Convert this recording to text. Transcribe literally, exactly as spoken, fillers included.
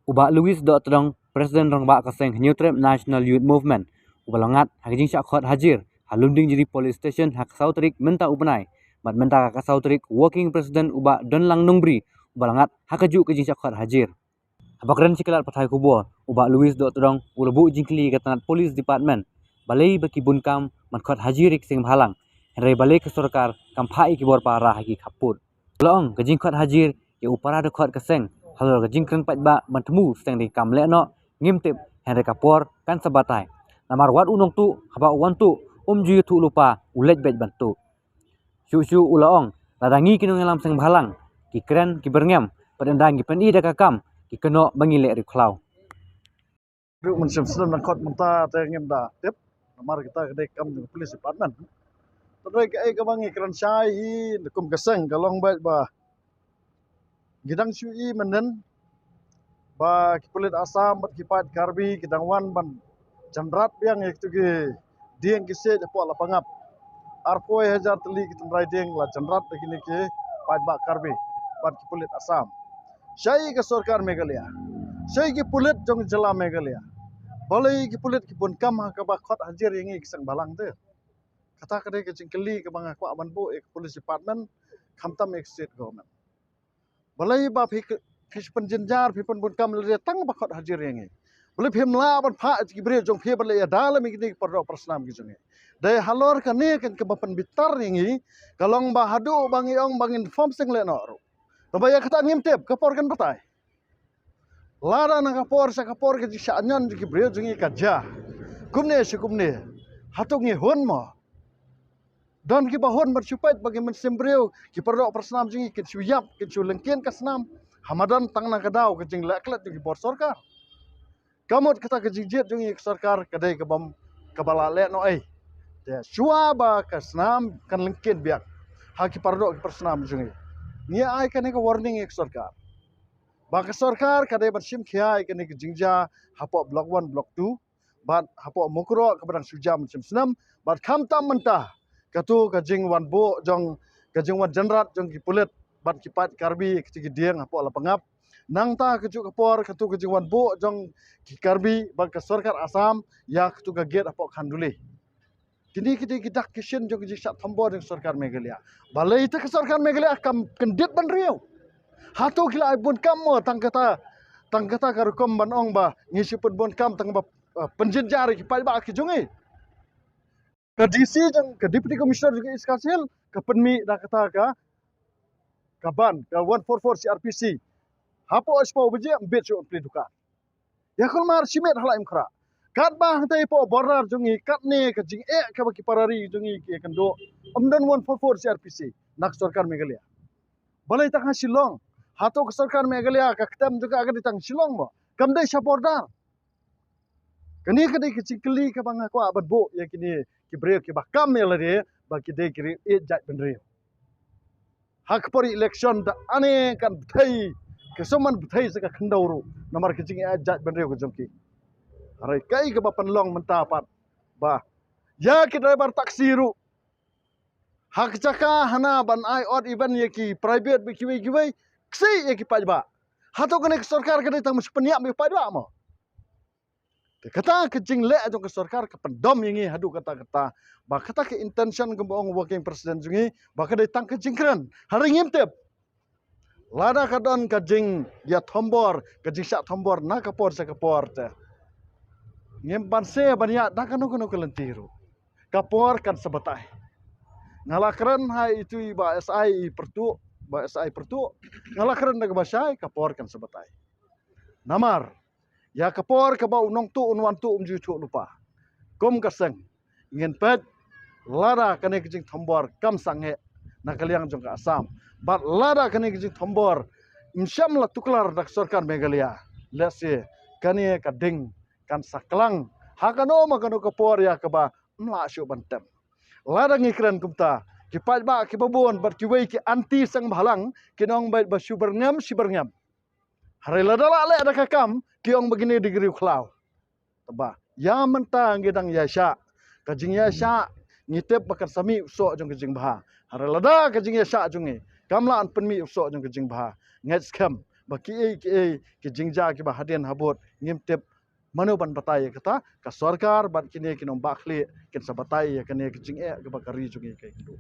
U Bah Louis Dohtdong, President Rangbah ka seng Hynñiewtrep National Youth Movement, uba la ngat ha ka jingshah khot hajir ha Lumdiengjri Police Station ha ka saw tarik mynta u bnai, bad mynta ka saw tarik Working President u Bah Donlang Nongbri, uba la ngat ha kajuh ka jingshah khot hajir. Haba kren sha ki lad pathai khubor, u Bah Louis Dohtdong u la buh jingkylli ïa ka tnat Police Department balei ba ki bun kam ban khot hajir ïa ki seng bhalang, hynrei balei ka sorkar kam phah ïa ki bor para ha ki khappud. U la ong ka jingkhot hajir ïa u para dkhot ka seng halor ka jingkren paidbah ban thmu seng da ki kam lehnoh ngim tip, hynrei ka por kan sa batai. Namar wat u nongtuh haba u wan tuh um ju ïathuh lypa, u leit beit ban tuh. Shuh shuh u la ong, lada ngi ki nongïalam seng bhalang ki kren ki byrngem, pat ynda ngi pyni da ka kam, ki kynnoh ba ngi leh riewkhlaw. Ruh mynshem snem nang khot mynta te ngim da tip, namar kita ka dei ka kam jong ka police department. Te dei kaei kaba ngi kren shai hi, kum ka seng ka long beit ba ngi dang shu i mynnin ba ki pulit Assam bad ki paid Karbi ki dang wan ban jynrat biang ïa kitu ki dieng ki siej hapoh Lapangap. Arphew hajar tylli ki tynrai dieng la jynrat da kine ki paidbah Karbi bad ki pulit Assam. Shaei ka sorkar Meghalaya, shaei ki pulit jong jylla Meghalaya, balei ki pulit ki bun kam ha kaba khot hajir ïa ngi ki seng bhalang te? Kata ka dei ka jingkylli kaba nga kwah ban buh ïa ka police department, khamtam ïa ka state government. Balei ba phi k-, phi pynjynjar, phi pynbun kam lade tang ba khot hajir ïa ngi? Balei phim lah ban phah ïa ki briew jong phi ban leit ïada lem ïa kine ki paralok parasnam ki jong ngi? Dei halor kane kan kaba pynbitar ïa ngi, ka long ba haduh ba ngi ong ba ngin form seng lehnoh ruh. Tangba ïa kata ngim tip, ka por kan batai. Lada na ka por sha ka por ka jingshah ñion jong ki briew jong ngi ka jia kumne sha kumne, hato ngi hun mo? Don kiba hun ban shu peit ba ki mynsiem briew, ki paralok parasnam jong ngi kin shu ïap, kin shu lyngkien ka snam, ha madan tang na ka daw ka jingleh klet jong ki bor sorkar. Ka mut kata ka jingjied jong ngi ka sorkar ka dei ka bym, kaba la lehnoh ei. Te shuwa ba ka snam kan lyngkien biang ha ki paralok ki parasnam jong ngi, ngi ai kane ka warning ïa ka sorkar. Ba ka sorkar ka dei ban shim khia ïa kane ka jingjia hapoh Block One, Block Two, bad hapoh Mukroh kaba dang shu jia mynshem snem, bad khamtam mynta katu ka jingwan buh jong, ka jingwan jynrat jong ki pulit bad ki paid Karbi ïa katu ki dieng hapoh Lapangap. Nangta kajuh ka por katu ka jingwan buh jong ki Karbi bad ka sorkar Assam ïa katu ka gate hapoh Khanduli. Kine ki dei ki dak ki shin jong ka jingshah thombor jong ka sorkar Meghalaya. Balei te ka sorkar Meghalaya kam kyndit ban riew? Hato ki la ai bun kam mo, tang kata, tang kata ka rukom ban ong ba ngi shu pynbun kam tang ba, eh, pynjynjar ïa ki paidbah ki jong ngi? Ka D C jong, ka Deputy Commissioner jong ka East Khasi Hills ka pynmih da kata ka, ka ban, ka one four four C R P C. Hapoh shiphew baje ym bit shuh ban plie dukan. Ïa kulmar shimet ha la im khrah. Katba hangtei hapoh border jong ngi katne ka jingeh kaba ki para ri jong ngi ki ïakynduh, ym don one four four C R P C na ka sorkar Meghalaya. Balei tang ha Shillong? Hato ka sorkar Meghalaya ka ktem jong ka ka dei tang Shillong mo? Kam dei sha border? Kane ka dei ka jingkylli kaba nga kwah ban buh ïa kine ki briew kiba kam ïa lade ba ki dei ki riew ïeit jaitbynriew. Ha ka por election da ane kan bthei, ka shu man bthei sa ka khyndew ruh namar ka jingïeit jaitbynriew ka jong ki. Hynrei kaei kaba pynlong mynta pat ba ïa ki driver taxi ruh, ha ka jaka hana ban ai odd even ïa ki private bad kiwei kiwei, ksih ïa ki paidbah. Hato kane ka sorkar ka dei tang ban shu pynïap ïa ki paidbah mo? Te kata ka jingleh jong ka sorkar ka pyndom ïa ngi haduh katta katta ba kata ka intention kaba ong working president jong ngi ba ka dei tang ka jingkren. Hynrei ngim tip lada ka don ka jingïathombor, ka jingshah thombor na ka por sha ka por te, ngim banse ban ïaid da kano kano ka lynti ruh. Ka por kan sa batai. Nga la kren ha itu i Bah S I i Pyrtuh, Bah S I Pyrtuh. Nga la kren da kaba shai, ka por kan sa batai. Namar ïa ka por kaba u nongtuh un wan tuh um ju ïathuh lypa. Kum ka seng ngin peit lada kane ka jingthombor kam sangeh na ka liang jong ka Assam, bad lada kane ka jingthombor ym shym la tuklar da ka sorkar Meghalaya, lehse kane ka ding kan sa klang ha kano ma kano ka por ïa kaba ym lah shuh ban tem. Lada ngi kren kumta, ki paidbah kiba bun bad kiwei ki anti seng bhalang kin ong beit ba shu byrngem, shu byrngem. Hynrei lada la leh da ka kam, ki ong ba kine dei ki riew khlaw. Tangba ïa mynta ngi dang ïaishah. Ka jingïaishah ngi tip ba kan sa mih u soh jong ka jingbha. Hynrei lada ka jingïaishah jong ngi kam lah ban pynmih u soh jong ka jingbha, ngeit skhem ba kiei kiei ki jingjia kiba hadien habud ngim tip mano ban batai ïa kata, ka sorkar bad kine ki nongbah khlieh kin sa batai ïa kane ka jingeh kaba ka ri jong ngi ka ïakynduh.